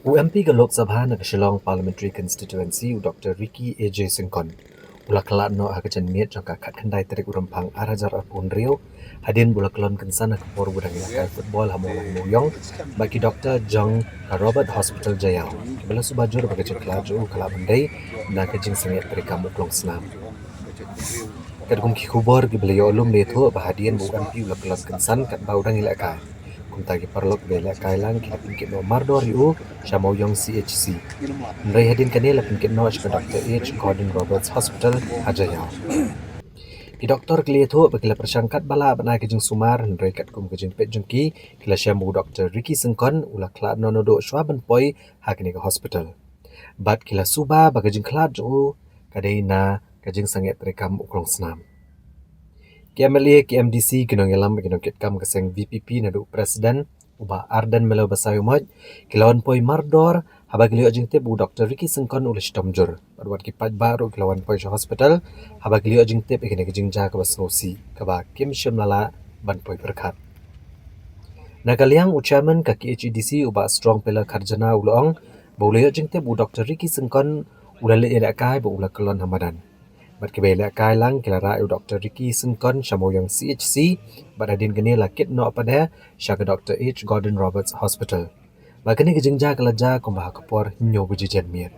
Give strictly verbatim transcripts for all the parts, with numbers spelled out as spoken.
U M P ka Lok Sabha na ka Shillong Parliamentary Constituency, u Doctor Ricky A J Syngkon, u la khlad noh ha ka janmiet jong ka khatkhyndai tarik u Rymphang ar hajar arphew hynriew, hadien ba u la kyllon kynsan ha ka por ba u dang ïalehkai football ha Mawlai Mawïong bad ki doktor jong ka Robert Hospital Jaiaw, kiba la suba jur ba ka jingkhlad jong u ka lah ban dei na ka jingsangeh treikam u klongsnam. Katkum ki khubor kiba la ïoh lum la ïathuh ba hadien ba u M P u la kyllon kynsan katba u dang ïalehkai, kumta ki paralok ba ïalehkai lang ki la pynkit noh mardor ïa u sha Mawïong C H C. Hynrei hadien kane la pynkit noh sha ka Doctor H Gordon Roberts Hospital ha Jaiaw. Ki doktor ki la ïathuh ba ki la pyrshang katba lah ban ai ka jingsumar, hynrei katkum ka jingpeit jong ki, ki la shem ba u Doctor Ricky Syngkon u la khlad noh naduh shuwa ban poi ha kane ka hospital. Bad ki la suba ba ka jingkhlad jong u ka dei na ka jingsangeh treikam u klongsnam. Ki M L A, ki M D C, ki nongïalam, ki nongkitkam ka seng V P P naduh u President u Bah Ardent Miller Basaiawmoit, ki la wan poi mardor haba ki la ïoh jingtip ba u Doctor Ricky Syngkon u la shitom jur. Bad wat ki paidbah ruh ki la wan poi sha hospital haba ki la ïoh jingtip ïa kane ka jingjia kaba sngewsih kaba kim shym la lah ban poi pyrkhat. Na ka liang u Chairman ka K H A D C u Bah Strong Pillar Kharjana u la ong ba u la ïoh jingtip ba u Doctor Ricky Syngkon u la leit ïalehkai bad u la kyllon ha madan. Bad kiba ïalehkai lang ki la rah ïa u Doctor Ricky Syngkon sha Mawïong C H C, bad hadien kane la kit noh pat de sha ka Doctor H Gordon Roberts Hospital. Bad kane ka jingjia ka la jia kumba ha ka por hynñiew baje janmiet.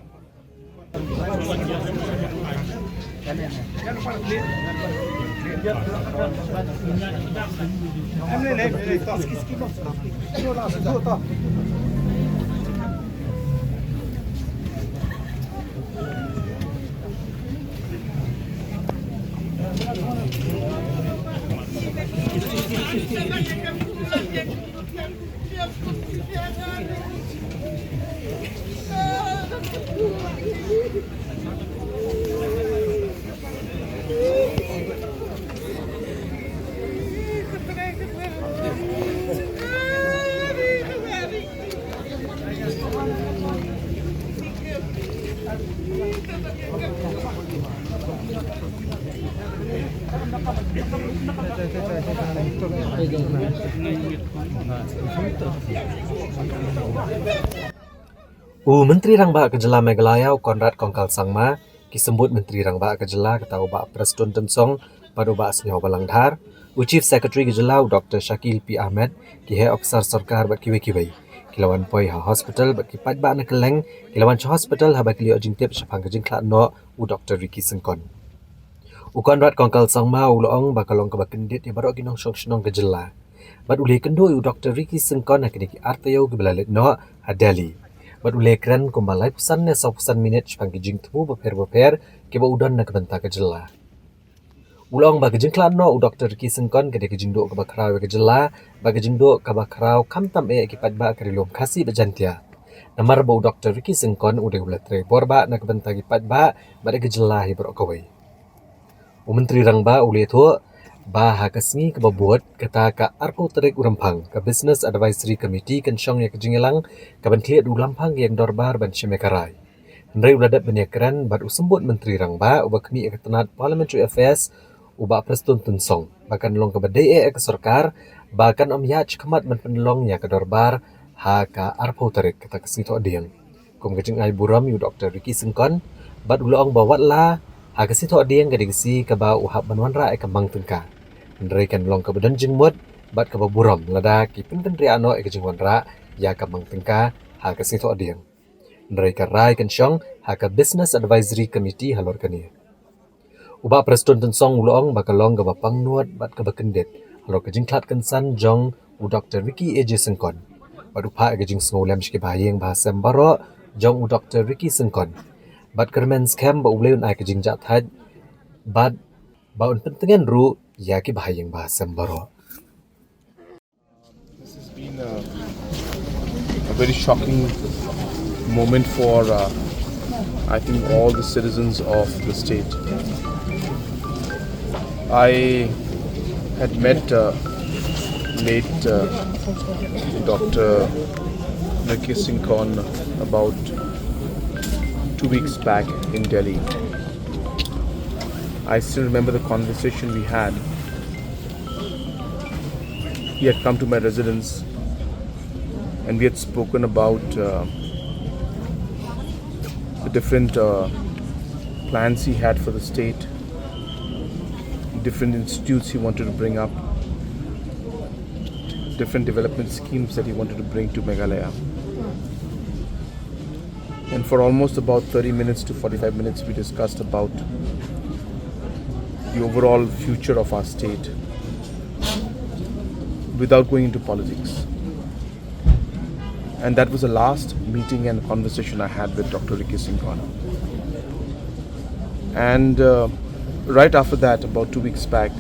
U Myntri Rangbah ka Jylla Meghalaya, u Conrad Kongkal Sangma, ki Symbud Myntri Rangbah ka Jylla, kata u Bah Prestone Tynsong bad u Bah Sniawbhalang Dhar, u Chief Secretary ka Jylla, u Doctor Shakil P Ahmed, ki heh ophisar sorkar bad kiwei kiwei, ki la wan poi ha hospital, bad ki paidbah na kylleng ki la wan sha hospital haba ki la ïoh jingtip shaphang ka jingkhlad noh u Doctor Ricky Syngkon. U Conrad Kongkal Sangma u la ong ba ka long kaba kyndit ïa baroh ki nongshong shnong ka jylla. Bad u la ïakynduh ïa u Doctor Ricky Syngkon ha kine ki ar taïew kiba la leit noh ha Delhi. Bad u la ïakren kumba laiphew san ne sawphew san minit shaphang ki jingthmu bapher bapher kiba u don na ka bynta ka jylla. U la ong ba ka jingkhlad noh u Doctor Ricky Syngkon ka dei ka jingduh kaba khraw ïa ka jylla, bad ka jingduh kaba khraw khamtam eh ïa ki paidbah ka Ri Lum Khasi bad Jaintia. Namar ba u Doctor Ricky Syngkon u dei uba la trei bor bah na ka bynta ki paidbah bad ïa ka jylla hi baroh kawei. U Myntri Rangbah u la ïathuh ba ha ka sngi kaba bud, kata ka arphew tarik u Rymphang, ka Business Advisory Committee kan shong ïa ka jingïalang kaban khlieh da u Lamphang ka ïing dorbar ban shim ïa ka rai. Hynrei u la dep ban ïakren bad u Symbud Myntri Rangbah uba khmih ïa ka tnat Parliamentary Affairs, u Bah Prestone Tynsong, ba kan long kaba dei eh ïa ka sorkar ba kan ym ïaid shakhmat ban pynlong ïa ka dorbar ha ka arphew tarik, kata ka Sngi Thohdieng, kum ka jingai burom ïa u Doctor Ricky Syngkon. Bad u la ong ba watla ha ka Sngi Thohdieng ka dei ka sngi kaba u hap ban wanrah ïa ka mang tyngka, hynrei kan long kaba don jingmut bad kaba burom lada ki pynkynriah noh ïa ka jingwanrah ïa ka mang tyngka ha ka Sngi Thohdieng. Hynrei ka rai kan shong ha ka Business Advisory Committee halor kane. U Bah Prestone Tynsong u la ong ba ka long kaba pangnud bad kaba kyndit halor ka jingkhlad kynsan jong u Doctor Ricky A J Syngkon. Bad u phah ïa ka jingsngewlem sha ki bahaïing bahasem baroh jong u Doctor Ricky Syngkon. Bad kyrmen skhem ba U Blei un ai ka jingjah thait bad ba un pyntngen ruh ïa ki bahaïing bahasem baroh. This has been a, a very shocking moment for, uh, I think, all the citizens of the state. I had met, uh, late, uh, Doctor Ricky Syngkon about two weeks back in Delhi. I still remember the conversation we had. He had come to my residence and we had spoken about, uh, The different uh, plans he had for the state, different institutes he wanted to bring up, different development schemes that he wanted to bring to Meghalaya. And for almost about thirty minutes to forty-five minutes, we discussed about the overall future of our state without going into politics. And that was the last meeting and conversation I had with Doctor Ricky Syngkon. And uh, right after that, about two weeks back,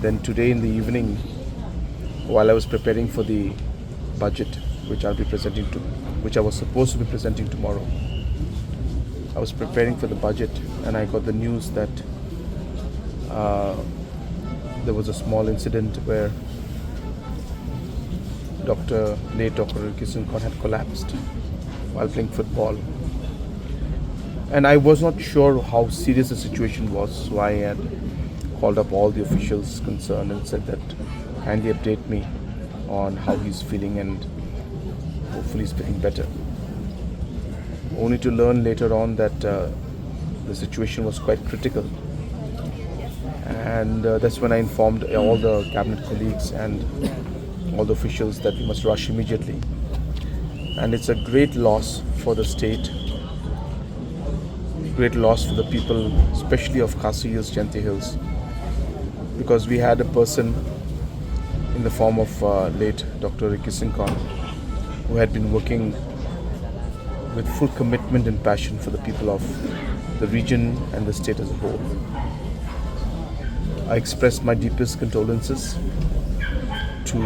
then today in the evening, while I was preparing for the budget, which I'll be presenting to, which I was supposed to be presenting tomorrow, I was preparing for the budget, and I got the news that uh, there was a small incident where Doctor late Doctor Ricky Syngkon had collapsed while playing football. And I was not sure how serious the situation was, so I had called up all the officials concerned and said that kindly update me on how he's feeling, and hopefully he's feeling better. Only to learn later on that uh, the situation was quite critical. And uh, that's when I informed all the cabinet colleagues and all the officials that we must rush immediately. And it's a great loss for the state, great loss for the people, especially of Khasi Hills, Jaintia Hills, because we had a person in the form of uh, late Doctor Ricky Syngkon, who had been working with full commitment and passion for the people of the region and the state as a whole. I express my deepest condolences to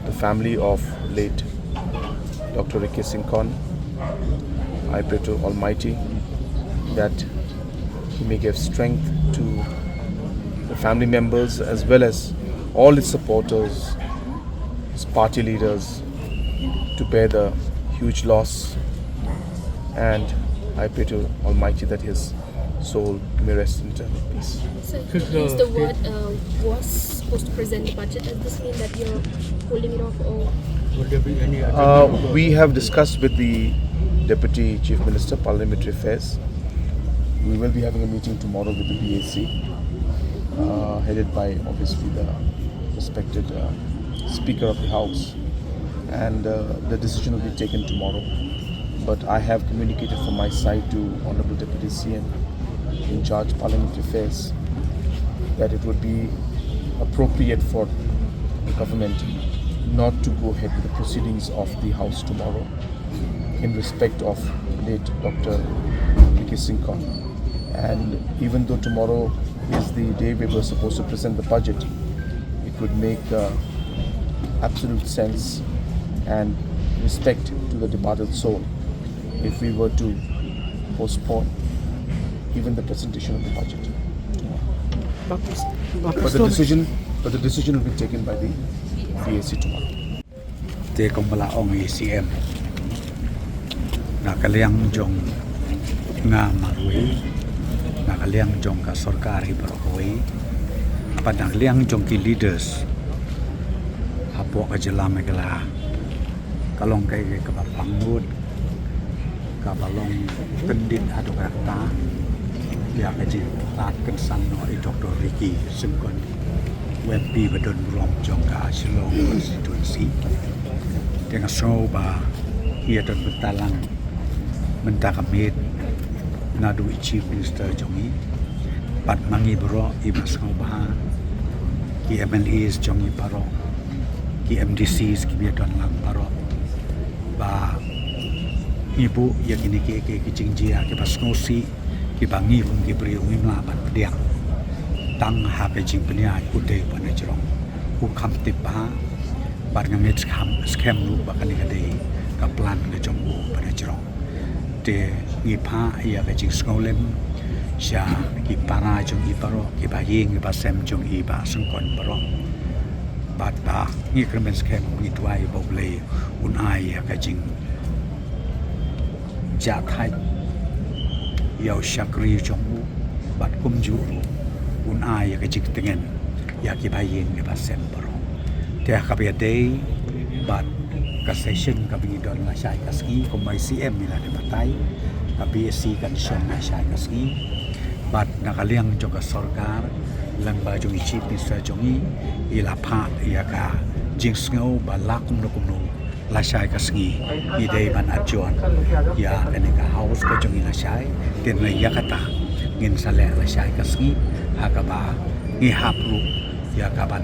the family of late Doctor Ricky Syngkon. I pray to Almighty that He may give strength to the family members as well as all his supporters, his party leaders, to bear the huge loss. And I pray to Almighty that his soul may rest in eternal peace. So you used the word uh, was supposed to present the budget. Does this mean that you're holding it off, or? Will there be any other Uh, we have discussed with the Deputy Chief Minister, Parliamentary Affairs. We will be having a meeting tomorrow with the B A C, uh, headed by obviously the respected uh, Speaker of the House, and uh, the decision will be taken tomorrow. But I have communicated from my side to Honorable Deputy C M in charge Parliamentary Affairs that it would be appropriate for the government not to go ahead with the proceedings of the House tomorrow in respect of late Doctor Ricky Syngkon. And even though tomorrow is the day we were supposed to present the budget, it would make uh, absolute sense and respect to the departed soul if we were to postpone even the presentation of the budget. But the decision, but the decision will be taken by the B A C tomorrow. Te kumba la ong i C M, na ka liang jong nga marwei, na ka liang jong ka sorkar hi baroh kawei, bad na ka liang jong ki leaders hapoh ka jylla Meghalaya, ka long kaei kaei kaba pangnud, kaba long kyndit haduh katta ïa ka jingtharai kynsan noh i Doctor Ricky Syngkon, u M P ba don burom jong ka Shillong constituency. Te nga sngew ba ngi ïa don bynta lang mynta ka miet naduh i Chief Minister jong ngi, bad ma ngi baroh i ba sngewbha, ki M L As jong ngi baroh, ki M D Cs kiba ïa don lang baroh, ba ngi buh ïa kine ki, ki, ki jingjia kiba sngewsih, kiba ngi kum ki briew ngim lah ban pdiang tang ha ka jingpynïaid u dei u ba na jrong. U kham tip bha, bad nga ngeit skhem, skhem ruh ba kane ka dei ka plan ka jong u ba na jrong. Te ngi phah ïa ka jingsngewlem sha ki para jong i baroh, ki bahaïing ki bahasem jong i Bah Syngkon baroh. Bad ba ngi kyrmen skhem, ngi duwai ba U Blei un ai ïa ka jingjahthait ïa u shakri jong u, bad kumjuh ruh un ai ïa ka jingtngen ïa ki bahaïing ki bahasem baroh. Te ha kaba ïadei bad Ka session kaba ngi don lashai ka sngi, kumba i C M i la dep batai, ka B S C kan shong lashai ka sngi. Bad na ka liang jong ka sorkar, lyngba jong i Chief Minister jong i, i la phah ïa ka jingsngew ba la kumno kumno lashai ka sngi i dei ban adjourn ïa kane ka house ka jong i lashai. Te na ïa kata ngin sa leh lashai ka sngi, ha kaba ngi hap ruh ïa ka ban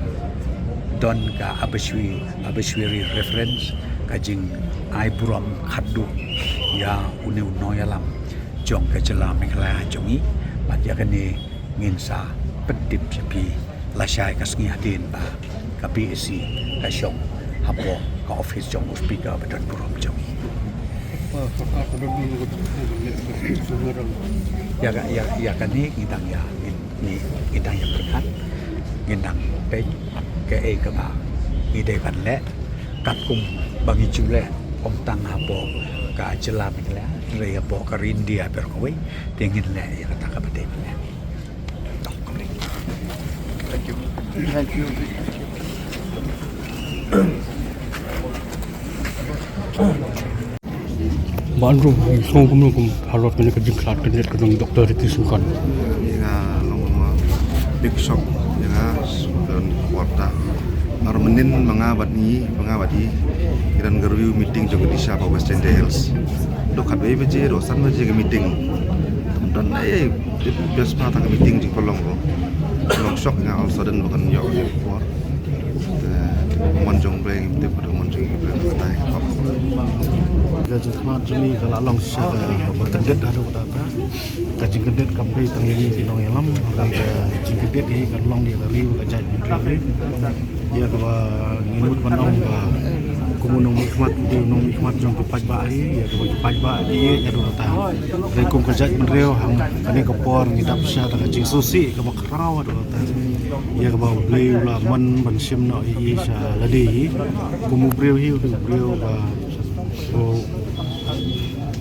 don ka arbitrary, arbitrary reference, ka jingai burom khatduh ïa une u nongïalam jong ka jylla Meghalaya jong i. Bad ïa kane ngin sa pyntip sha phi lashai ka sngi hadien ba ka B S C ka shong hapoh ka office jong u speaker ba don burom jong i. Ïa ka, ïa, ïa kane ngi dang ïa, ngi, ngi, ngi dang ïa pyrkhat, ngi dang peit kaei kaba ngi dei ban leh, katkum ba ngi ju leh, ym tang hapoh ka jylla Meghalaya, hynrei hapoh ka ri India baroh kawei, te ngin leh ïa kata kaba dei ban leh. Thank you. Thank you. Ba Andrew, i song kumno kum halor kane ka jingkhlad ka net ka jong Doctor Ricky Syngkon. Ïa nga long ma big shock ïa nga don quarter. Mar mynnin ma nga bad ngi, ma nga bad i, ngi don ka review meeting jong ka DISHA ba West Jaintia Hills. Do khatwei baje, do san baje ka meeting. Don ai Best part ka meeting jingpynlong ko. Long shock nga all sudden ba kan ïoh ka por. Te mon jong Blei, te pada mon jong Blei ka tai ka pop. Ka jingkhmat jong ngi ka la long shisha kaba kyndit haduh katta. Ka jingkyndit kam dei tang ïa ngi ki nongïalam, hynrei ka jingkyndit hi kan long ïa ka ri bad ka jaitbynriew. Ïa kaba ngi mut ban ong ba kum u nongmihkhmat u dei u nongmihkhmat jong ki paidbah hi, ïa kaba ki paidbah ki ïeit haduh katta. Hynrei kum ka jaitbynriew ha kane ka por ngi dap sha da ka jingsngewsih kaba khraw haduh katta. Ïa kaba U Blei u la mon ban shim noh ïa i sha lade hi. Kum u briew hi u dei u briew ba u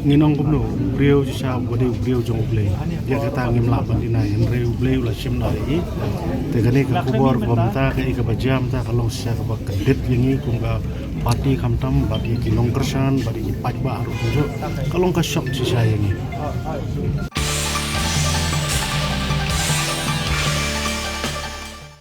Ngin ong kumno, u briew shisha uba dei u briew jong U Blei. Ïa kata ngim lah ban deny, hynrei U Blei u la shim noh ïa i. Te kane ka khubor kaba mynta, kaei kaba jia mynta ka long shisha kaba kyndit ïa ngi kum ka party khamtam bad ïa ki nongkyrshan bad ïa ki paidbah ruh kumjuh. Ka long ka shock shisha ïa ngi.